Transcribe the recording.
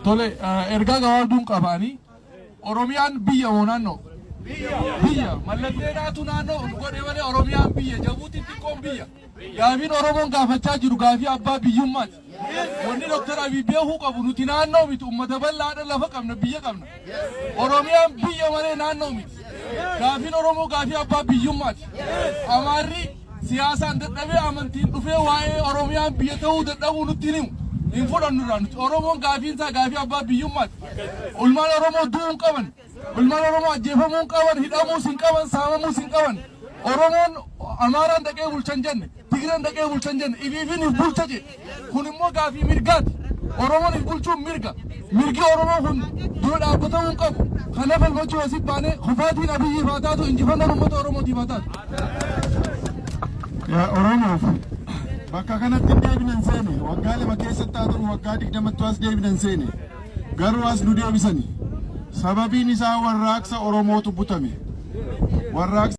Tole, ergaa gabaabduun qabaanii, Oromiyaan biyya moo naannoo? Biyya. Mallatteedhaatu naannoo godhe malee Oromiyaan biyya. Jabuutiin xiqqoon biyya. Gaafiin Oromoon gaafachaa jiru gaafii abbaa biyyummaati. Wanni Dr. Abiy beekuu qabu, nuti naannoo miti, uummata bal'aadha, lafa qabna, biyya qabna. Oromiyaan biyya malee naannoo miti. Gaafiin Oromoo gaafii abbaa biyyummaati. Amaarri siyaasaan dadhabee amantiin dhufee waa'ee Oromiyaan biyya ta'uu dadhabuu nutti hin himu. Hin fudhannu irraa nuti. Oromoon gaafiin isaa gaafii abbaa biyyummaati. Ilmaan Oromoo du'uu hin qaban. Ilmaan Oromoo ajjeefamuu hin qaban, hidhamuus hin qaban, saamamuus hin qaban. Oromoon Amaaraan dhaqee bulchan jenne, Tigreen dhaqee bulchan jenne, ifiifin if bulcha jedhe. Kun immoo gaafii mirgaati. Oromoon if bulchuun mirga. Mirgi Oromoo kun dura dhaabbatamuu hin qabu. Kana falmachuu asii baanee kufaatiin Abiyyiif haa taatu, injifannoon uummata Oromootiif haa taatu. Yaa Oromoof, bakka kanatti hin deebinan seene. Waggaa 2 keessatti haa ta'u, waggaa 20ttu as deebinan seene. Garuu as nu deebisani. Sababiin isaa warraaqsa Oromootu butame. Warraaqsa